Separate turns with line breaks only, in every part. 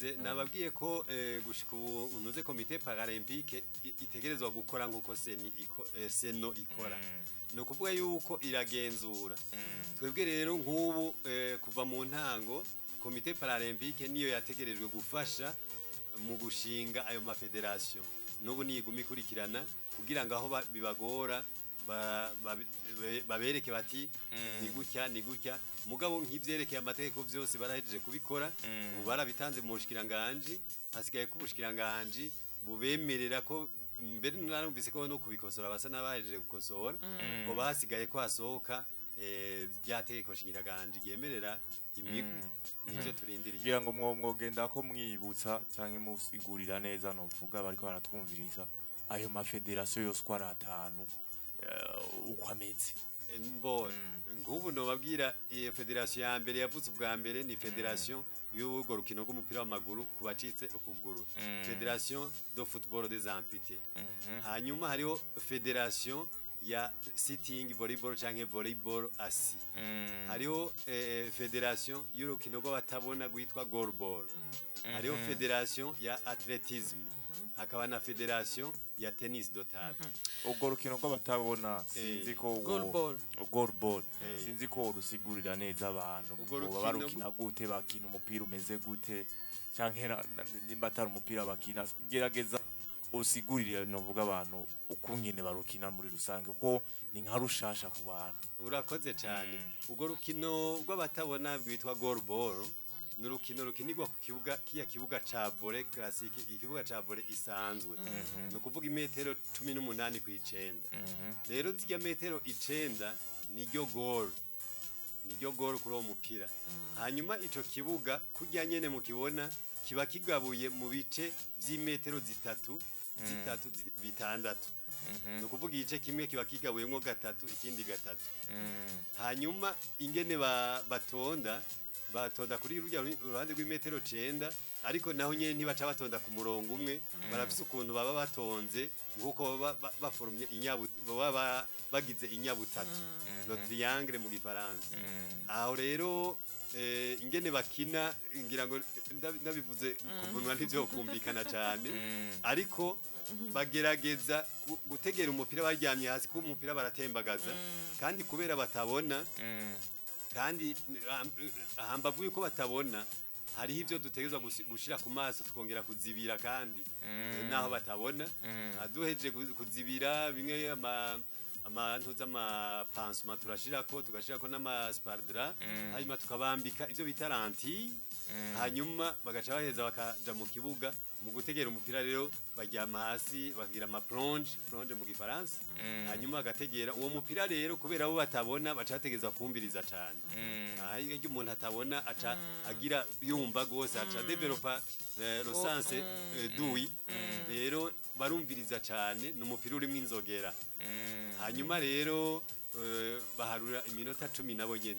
Nababwiye ko gushika ubu unoze comité paralympique itegerezwa gukora nkuko CENI CNO ikora, ni ukuvuga yuko iragenzura. Twebwe rero nk'ubu kuva mu ntango comité paralympique niyo yategerejwe gufasha mu gushinga ayo ma fédérations. N'ubu niyiguma ikurikirana kugira ngo aho bibagora babereke bati ni gutya, ni gutya. Mugabo nk'ivyerekeye amategeko byose barahejeje kubikora, ubu barabitanze mu bushikiranganji, hasigaye ko ubushikiranganji bubemerera ko mbere narumvise ko no kubikosora basa n'abahejeje gukosora, ngo hasigaye ko hasohoka rya tegeko shingiraganji ryemerera imigwi. Nivyo turindiriye.
Kugira ngo mwogenda ko mwibutsa cyangwa musigurira neza, novuga bariko baratwumviriza, ayo ma fédérations yose uko ari atanu uko ameze.
Mbo nk'ubu nobabwira iyo fédération ya mbere yavutse ubwa mbere ni fédération y'urwo rukino rw'umupira w'amaguru ku bacitse ukuguru, Fédération de football des amputés. Hanyuma hariho fédération ya sitting volleyball canke volleyball assis, hariho fédération y'urukino rw'abatabona rwitwa goalball, hariho fédération ya athlétisme, hakaba na fédération ya tennis de table.
Urwo rukino rw'abatabona sinzi ko
Goalball.
Goalball, sinzi ko rusigurira neza abantu.
Urwo
boba
rukino
barukina gute? Bakina umupira umeze gute? Canke nimba atari umupira bakina, gerageza usigurire novuga abantu ukungene barukina muri rusange, kuko ni nka rushasha ku bantu.
Urakoze cyane. Urwo rukino rw'abatabona rwitwa goalball ni urukino rukinirwa ku kibuga, kiya kibuga ca volley classique, ikibuga ca volley isanzwe, ni ukuvuga imetero 18 ku 9. Rero zirya metero 9 niryo goal, niryo goal kuri uwo mupira. Hanyuma ico kibuga kurya nyene mukibona kiba kigabuye mu bice vy'imetero zitatu zitatu bitandatu, ni ukuvuga igice kimwe kiba kigabuyemo gatatu, ikindi gatatu. Hanyuma ingene batonda, batonda kuri rurya ruhande rw'imetero 9, ariko naho nyene ntibaca batonda ku murongo umwe. Barafise ukuntu baba batonze nk'uko baba baforumye baba bagize inyabutatu, le triangle mu gifaransa. Aho rero ingene bakina, ngira ngo ndabivuze ku munwa ntivyo kumvikana cyane, ariko bagerageza gutegera umupira baryamye hasi, kuko umupira baratembagaza, kandi kubera batabona, kandi hambavu yuko batabona, hariho ibyo dutegerezwa gushira ku maso, tukongera kuzibira. Kandi naho batabona, duhejeje kuzibira bimwe ama amantu z'ama pansements turashirako, tugashirako n'ama sparadrap, hanyuma tukabambika ibyo bita lentilles, hanyuma bagaca baheza bakaja mu kibuga. Mu gutegera umupira rero baryama hasi, bakagira ama plonge, plonge mu gifaransa, hanyuma bagategera uwo mupira. Rero kubera bo batabona, baca bategerezwa kumviriza cane. Aha iyo umuntu atabona aca agira yumva gose, aca développa le sens d'ouïe. Rero barumviriza cane, ni umupira urimwo inzogera. Hanyuma rero baharura iminota 10 nabo nyene,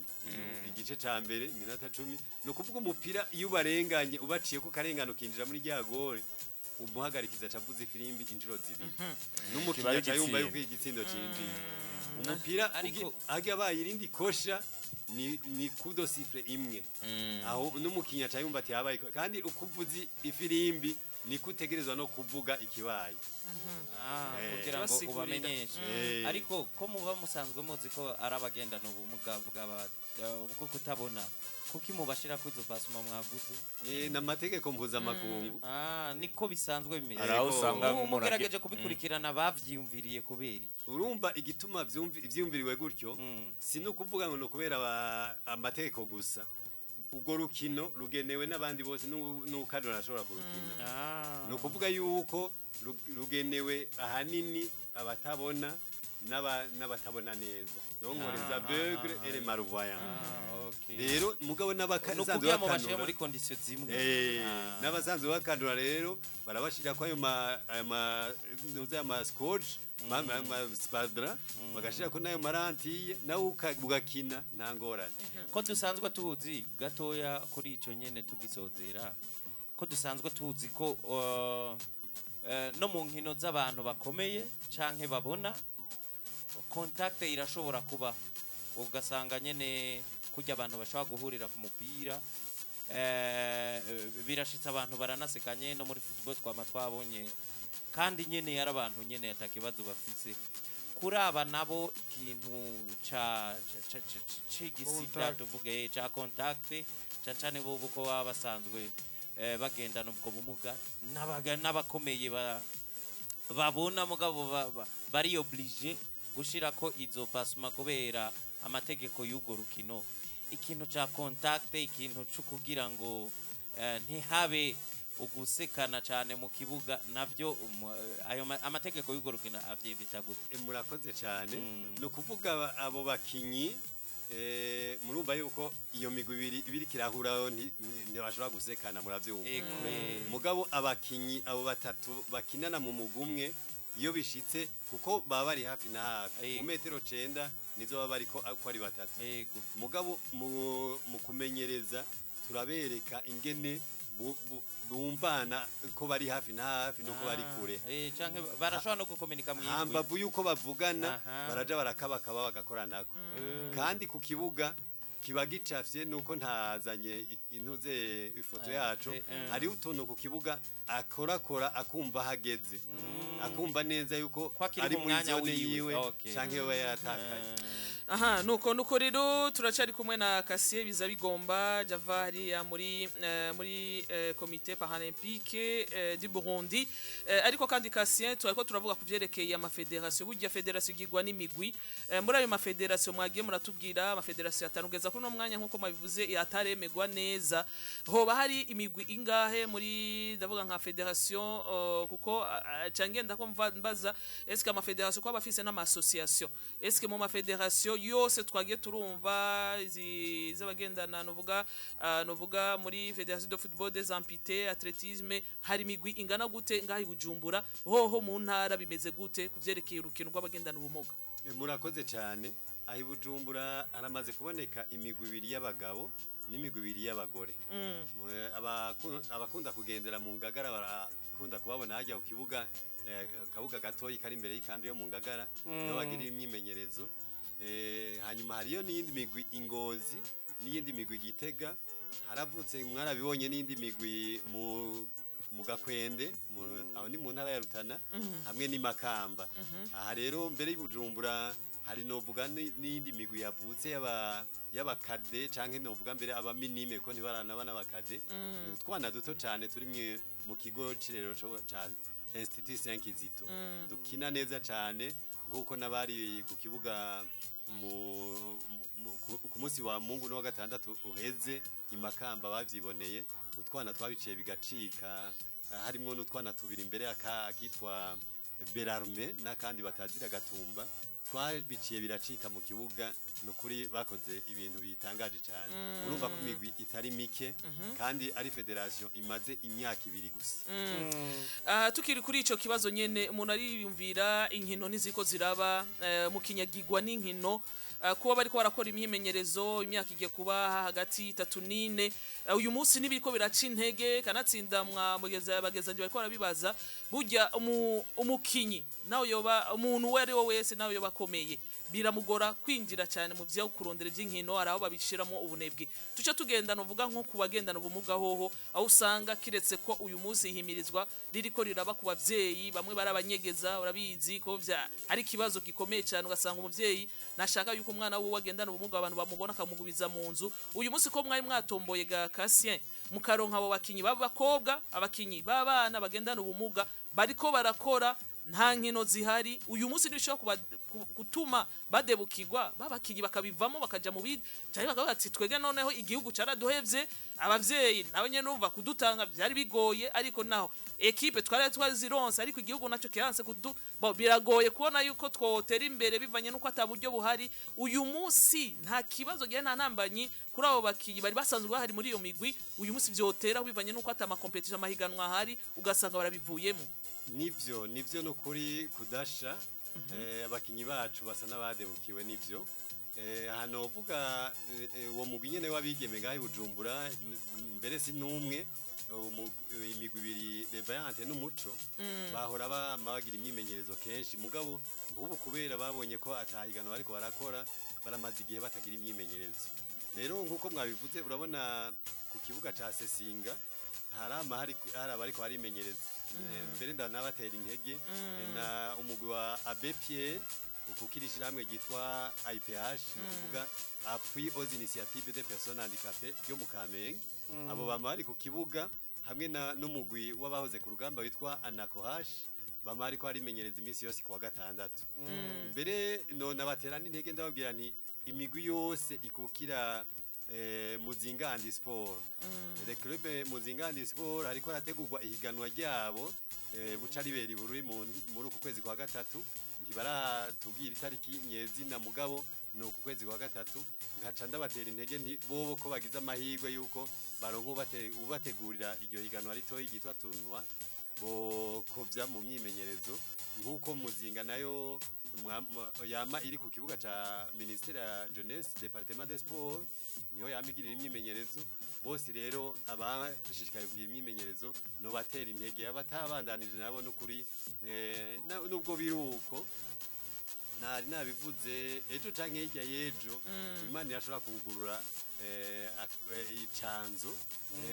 igice ca mbere iminota 10. Ni ukuvuga umupira iyo ubarenganye, ubaciye ko karengana ukinjira muri rya gol, umuhagarikiza aca avuza ifirimbi inshuro zibiri, n'umukinnyi
Kiba ari
aca yumva
igitsindo.
yuko igitsindo cinjiye. Umupira habaye irindi kosha ni coup de sifflet imwe, aho n'umukinnyi aca yumva ati habaye kandi uko uvuza ifirimbi niko utegerezwa no kuvuga ikibaye.
Kugira ngo
Basigurira.
ubamenyeshe. Ariko ko muba musanzwe muzi ko ari abagendana ubumuga bwo kutabona, kuki mubashira kuri izo pansements mwavuze?
N'amategeko mpuzamakungu.
Niko bisanzwe bimeze.
Hari aho
Yego.
usanga
Ubu
nk'umuntu
mugerageje kubikurikirana, bavyiyumviriye kubera iki?
Urumva igituma vyumviriwe gutyo, si no kuvuga ngo ni ukubera amategeko gusa. Urwo rukino rugenewe n'abandi bose, n'ukanura arashobora kurukina. Ni ukuvuga yuko rugenewe ahanini abatabona n'abatabona neza, donc les aveugles et les malvoyants. Rero mugabo
Ni
n'abasanzwe
ukugira mubashire
bakanura
muri conditions zimwe.
N'abasanzwe bakandura rero barabashira ko ayo ma nuza ama scotch, ma sparadrap, bagashira ko nayo ma lentilles, nawe ugakina nta ngorane.
Ko dusanzwe tuzi gatoya kuri ico nyene tugisozera, ko dusanzwe tuzi ko no mu nkino z'abantu bakomeye canke babona, contact irashobora kuba, ugasanga nyene kurya abantu bashobora guhurira ku mupira. Birashitse abantu baranasekanye no muri football twama twabonye, kandi nyene yari abantu nyene atakibazo bafise. Kuri aba nabo, ikintu ca c'igisida
Contact.
tuvuge ca contact, cane cane bo ko baba basanzwe bagendana ubwo bumuga, n'abakomeye babona mugabo bari obligé gushirako izo pansement kubera amategeko y'urwo rukino. Ikintu ca contact, ikintu co kugira ngo ntihabe ugusekana cyane mu kibuga, navyo ayo amategeko y'urwo rukino avyevita gute?
Murakoze cyane. Ni ukuvuga abo bakinyi, murumva yuko iyo migwi ibiri ibiri kirahuraho ntibashobora gusekana, muravyumva.
Ekwe.
Mugabo abakinyi abo batatu bakinana mu mugwi umwe, iyo bishitse, kuko baba bari hafi na hafi, mu metero 9 nizo baba bariko uko ari batatu. Mugabo mu kumenyereza turabereka ingene bumvana ko bari hafi na hafi nuko bari kure.
Canke barashobora no gukominika mw'ijwi.
Hambavu yuko bavugana, baraja barakabakaba bagakoranako. Kandi ku kibuga kiba gicafye, nuko ntazanye intuze ifoto yacu. Hariho utuntu ku kibuga akorakora akumva hageze, akumva neza yuko
Ko akiri
ari
mu
muri
mwanya
zone
wiwe.
yiwe canke yoba yaratakaye.
Aha, nuko rero turacari kumwe na Kasiye biza bigomba java hariya muri comité paralympique du Burundi. Ariko kandi Kasien, turariko turavuga ku vyerekeye amafederasiyo. Burya federasiyo igirwa n'imigwi. Muri ayo mafederasiyo mwagiye muratubwira amafederasiyo atanu kugeza kuri uno mwanya, nkuko mwabivuze, ataremegwa neza. Hoba hari imigwi ingahe muri, ndavuga nka federation, kuko cange ndako mbaza est-ce que amafederasiyo ko abafise n'ama association, est-ce que mu mafederasiyo yose twagiye turumva izi z'abagendana, nuvuga muri fédération de football des amputés, athlétisme, hari imigwi ingana gute ngaho i Bujumbura? Hoho mu ntara bimeze gute ku vyerekeye urukino rw'abagendana ubumuga?
Murakoze cyane. Aho i Bujumbura haramaze kuboneka imigwi ibiri y'abagabo n'imigwi ibiri y'abagore. Abakunda kugendera mu Ngagara barakunda kubabona hajya ku kibuga, kabuga gatoyi kari imbere y'ikambi yo mu Ngagara, niho bagirira imyimenyerezo. Hanyuma hariyo n'iyindi migwi i Ngozi n'iyindi migwi i Gitega. Haravutse, mwarabibonye, n'iyindi migwi mu Gakwende, aho ni mu ntara ya Rutana, hamwe n'imakamba. Aha rero mbere y'Ibujumbura hari, novuga, n'iyindi migwi yavutse y'abakade, canke novuga mbere abaminime, ko ntibaranaba n'abakade. Ni utwana duto cane turi mu kigo c'irero ca Institut Saint Kizito, dukina neza cane, nk'uko n'abari ku kibuga ku munsi wa Mungu n'uwa gatandatu uheze imakamba bavyiboneye. Utwana twabiciye bigacika, harimwo n'utwana tubiri imbere, akitwa Berarme n'akandi batazira Gatumba, twabiciye biracika mu kibuga. Ni ukuri bakoze ibintu bitangaje cyane. Urumva ko imigwi itari mike, kandi ari federasiyo imaze imyaka 2 gusa.
Aha tukiri kuri ico kibazo nyene, umuntu ariyumvira inkino ntiziko ziraba, mukinyagirwa n'inkino, kuba bariko barakora imyimenyerezo imyaka igiye kuba hagati 3 n'ine. Uyu munsi nibiriko biraca intege, kanatsinda mwa mugeza bagezanje bariko barabibaza. Burya umukinyi nawe yoba umuntu uwo ari we wese, nawe yoba akomeye, biramugora kwinjira cyane mu vyo kurondera ivy'inkino. Hari aho babishiramo ubunebwe. Tuce tugenda, novuga nko ku bagendana ubumuga hoho, aho usanga kiretse ko uyu munsi ihimirizwa ririko riraba ku bavyeyi, bamwe barabanyegeza, urabizi ko vya ari ikibazo gikomeye cyane, ugasanga umuvyeyi nashaka yuko umwana wiwe agendana ubumuga abantu bamubona, akamugumiza mu nzu. Uyu munsi ko mwari mwatomboye ga Cassien, mukaronka abo bakinyi b'abakobwa, abakinyi b'abana bagendana ubumuga bariko barakora, nta nkino zihari uyu munsi, ntibishobora gutuma badebukirwa, babakinyi bakabivamo bakaja mu bindi, cyangwa bakavuga ati twege noneho igihugu caraduhevye, abavyeyi nabo nyene urumva kudutanga byari bigoye, ariko naho équipe twari twazironse, ariko igihugu naco kiranse kudu bo, biragoye kubona yuko twotera imbere bivanye nuko ata buryo buhari uyu munsi. Nta kibazo gihe, nta ntambanyi kuri abo bakinyi bari basanzwe bahari muri iyo migwi uyu munsi vyotera bivanye nuko ata ma compétition, amahiganwa ahari, ugasanga barabivuyemo?
Nivyo, nukuri kudasha. Abakinyi bacu basa n'abadebukiwe, nivyo. Hano uvuga uwo mugwi nyene w'abigeme ngaho i Bujumbura, mbere si n'umwe, imigwi ibiri, Lebayante n'Umuco, bahora bama bagira imyimenyerezo kenshi. Mugabo nk'ubu kubera babonye ko atahiganwa bariko barakora, baramaze igihe batagira imyimenyerezo. Rero nk'uko mwabivuze, urabona ku kibuga ca Sesinga harama hari hari abariko barimenyereza. Mbere ndanabatera intege na umugwi wa Abbé Pierre ukukira ishirahamwe ryitwa IPH, ni ukuvuga Appui aux initiatives des personnes handicapées ryo mu Kamenge. Abo bama bari ku kibuga hamwe na n'umugwi w'abahoze ku rugamba witwa Anakohash, bama ariko barimenyereza iminsi yose kuwa gatandatu. Mbere none batera n'intege, ndababwira nti imigwi yose ikukira Muzinga and Sport, Le Club Muzinga and Sport, hariko harategurwa ihiganwa ryabo buca ribera i Bururi muri uku kwezi kwa gatatu. Ntibaratubwira itariki nyezina, mugabo ni uku kwezi kwa gatatu. Nkaca ndabatera intege nti bobo ko bagize amahirwe yuko baronka ubategurira iryo higanwa ritoyi ryitwa tournoi, bokovya mu myimenyerezo nk'uko Muzinga nayo yama iri ku kibuga ca ministère ya jeunesse, département des sports, niho yama igirira imyimenyerezo. Bose rero abashishikaye kugira imyimenyerezo no batera intege, abatabandanije nabo n'ukuri nubwo biruko nari nabivuze ejo canke hirya y'ejo, Imana irashobora kugurura icanzo,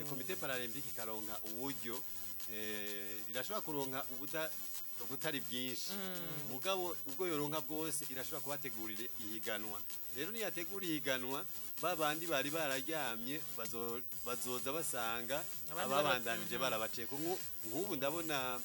comité paralympique ikaronka uburyo, irashobora kuronka ubutari bwinshi, mugabo ubwo yoronka bwose irashobora kubategurira ihiganwa. Rero niyategura ihiganwa, babandi bari bararyamye bazoza basanga
abandi
ababandanije barabaciye. Nk'ubu ndabona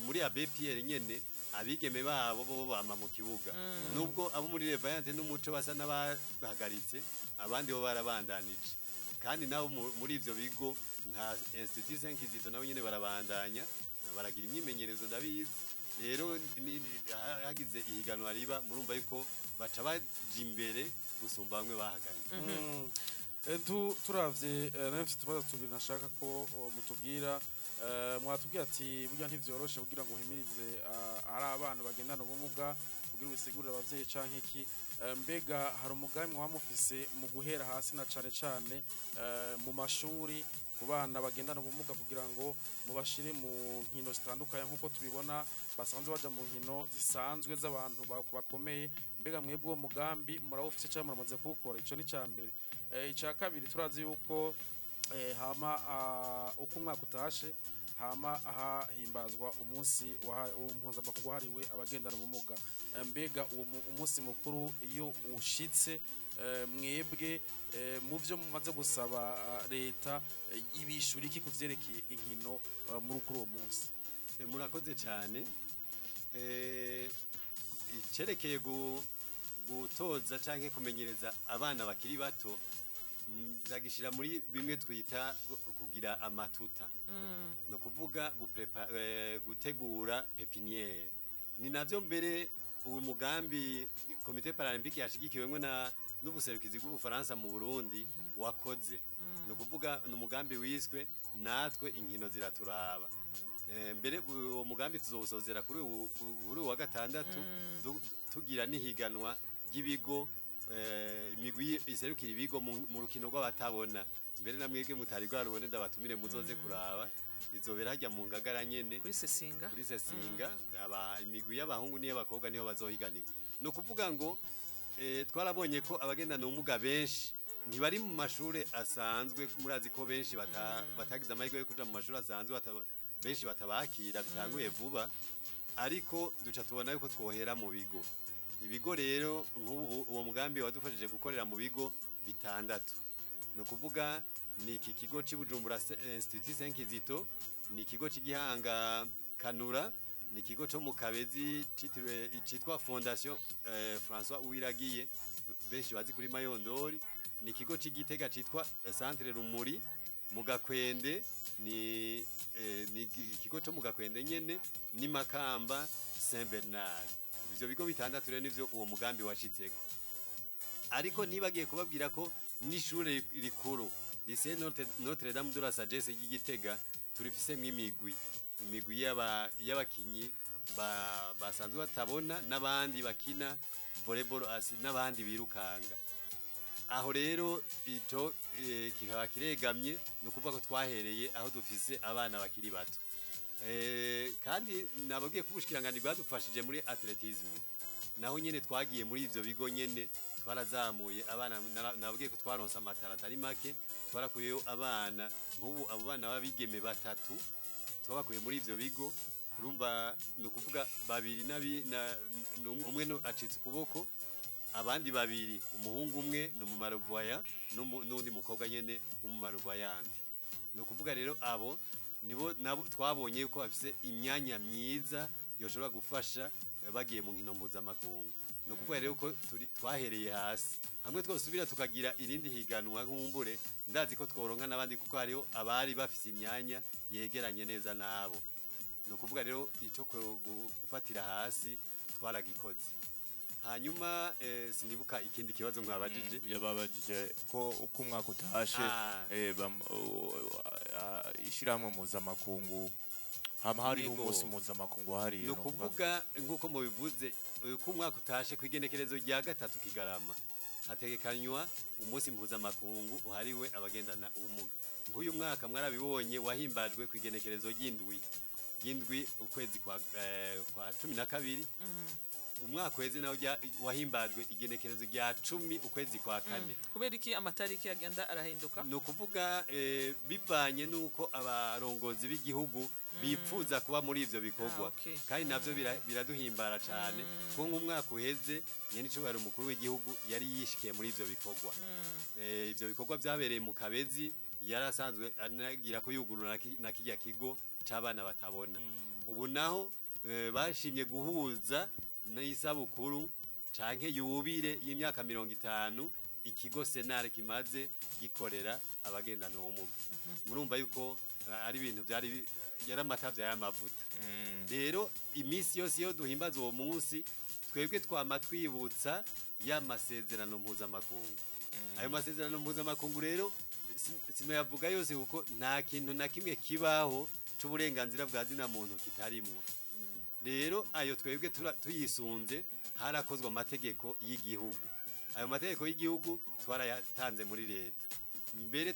muri ABPR nyene abigeme babo bo bama mu kibuga, nubwo abo muri Levayante n'umuco basa n'abahagaritse, abandi bo barabandanije. Kandi nabo muri ivyo bigo nka Institut Saint Kizito nabo nyene barabandanya baragira imyimenyerezo, ndabizi. Rero hagize ihiganwa riba, murumva yuko baca baja imbere gusumba bamwe bahagaritse.
Turavye nari mfite utubazo tubiri nashaka ko mutubwira. Mwatubwira ati burya ntivyoroshe kugira ngo uhimirize ari abana bagendana ubumuga kugira ubisigurire abavyeyi canke iki. Mbega hari umugambi mwaba mufise mu guhera hasi na cane cane mu mashuri ku bana bagendana ubumuga kugira ngo mubashire mu nkino zitandukanye nk'uko tubibona basanzwe baja mu nkino zisanzwe z'abantu bakomeye? Mbega mwebwe uwo mugambi murawufise canke muramaze kuwukora? Ico ni ca mbere. Ica kabiri, turazi yuko hama uko umwaka utashe hama ahahimbazwa umunsi mpuzamakungu wahariwe abagendana ubumuga. Mbega uwo umunsi mukuru iyo ushitse, mwebwe mu vyo mumaze gusaba leta ibishura iki kuvyerekeye inkino muri kuri uwo munsi?
Murakoze cyane. Icerekeye gutoza canke kumenyereza abana bakiri bato, ndagishira muri bimwe twita kugira amatuta, no kuvuga gutegura pépinière. Ni navyo mbere uyu mugambi comité paralympique yashigikiwemwo na n'ubuserukizi bw'Ubufaransa mu Burundi wakoze, ni ukuvuga ni umugambi wiswe "Natwe inkino ziraturaba". Mbere uwo mugambi tuzowusozera kuri uyu wa gatandatu, tugira n'ihiganwa ry'ibigo, imigwi iserukira ibigo mu rukino rw'abatabona. Mbere na mwebwe mutari bwarubone, ndabatumire muzoze kuraba, rizobera hajya mu Ngagara nyene.
Kuri Sesinga.
Kuri Sesinga, aba imigwi y'abahungu n'iy'abakobwa niho bazohiganirwa. Ni ukuvuga ngo twarabonye ko abagendana ubumuga benshi ntibari mu mashure asanzwe. Murazi ko benshi batagize amahirwe yo kuja mu mashuri asanzwe, benshi batabakira bitanguye vuba, ariko duca tubona yuko twohera mu bigo. Ibigo rero nk'ubu uwo mugambi wadufashije gukorera mu bigo bitandatu, ni ukuvuga ni iki kigo cy'i Bujumbura, Institut Saint Kizito, ni ikigo cy'Igihanga Kanura, ni ikigo cyo mu Kabezi citiriwe citwa Fondation François Uwiragiye, benshi bazi kuri Mayondori, ni ikigo cy'Igitega citwa Centre Rumuri mu Gakwende, ni ikigo cyo mu Gakwende nyene, ni Makamba Saint Bernard. Ivyo bigo bitandatu rero nivyo uwo mugambi washitseko. Ariko ntibagiye kubabwira ko n'ishure rikuru Lycée Notre Dame de la Sagesse ry'Igitega turifisemwo imigwi y'abakinyi basanzwe batabona n'abandi bakina volleyball asi n'abandi birukanga. Aho rero ico kikaba kiregamye, ni ukuvuga ko twahereye aho dufise abana bakiri bato. Kandi nababwiye ko ubushikiranganji bwadufashije muri athlétisme, naho nyene twagiye muri ivyo bigo nyene. Twarazamuye abana, nabwiye ko twaronse amatara atari make. Twarakuyeyo abana, nk'ubu abo bana b'abigeme batatu twabakuye muri ivyo bigo. Urumva, ni ukuvuga babiri umwe acitse ukuboko, abandi babiri, umuhungu umwe ni umumaruvoya n'undi mukobwa nyene w'umumaruvoyante. Ni ukuvuga rero abo nibo nabo twabonye yuko bafise imyanya myiza yoshobora gufasha bagiye mu nkino mpuzamakungu. Ni ukuvuga rero ko twahereye hasi, hamwe twosubira tukagira irindi higanwa, nkumbure ndazi ko tworonka n'abandi, kuko hariho abari bafise imyanya yegeranye neza nabo. Ni ukuvuga rero ico gufatira hasi twaragikoze. Hanyuma sinibuka ikindi kibazo mwabajije.
Yababajije ko uko umwaka utashe ishyirahamwe mpuzamakungu hama hariho umunsi mpuzamakungu wahariye
Ni ukuvuga nk'uko mubivuze, uko umwaka utashe, ku igenekerezo rya 3 Kigarama hategekanywa umunsi mpuzamakungu uhariwe abagendana ubumuga. Nk'uyu mwaka mwarabibonye, wahimbajwe ku igenekerezo ry'indwi ukwezi kwa 12. Umwaka uheze nawo wahimbajwe igenekerezo rya 10 ukwezi kwa kane.
Kubera iki amatariki agenda arahinduka?
Ni ukuvuga bivanye n'uko abarongozi b'igihugu bipfuza kuba muri ivyo bikorwa. Kandi navyo biraduhimbara cane, kuko nk'umwaka uheze nyenicubahiro umukuru w'igihugu yari yishikiye muri ivyo bikorwa. Ivyo bikorwa vyabereye mu Kabezi, yari asanzwe anagira ko yugurura na kirya kigo c'abana batabona. Ubu naho bashimye guhuza n'isabukuru canke yubire y'imyaka 50 ikigo senare kimaze gikorera abagendana ubumuga. Murumva yuko ari ibintu byari yari amata y'amavuta. Rero iminsi yose iyo duhimbaza uwo munsi, twebwe twama twibutsa ya masezerano mpuzamakungu. Ayo masezerano mpuzamakungu rero sinoyavuga yose, kuko nta kintu na kimwe kibaho c'uburenganzira bwa zina muntu kitarimwo. Rero ayo twebwe tuyisunze, harakozwe amategeko y'igihugu. Ayo mategeko y'igihugu twarayatanze muri leta mbere.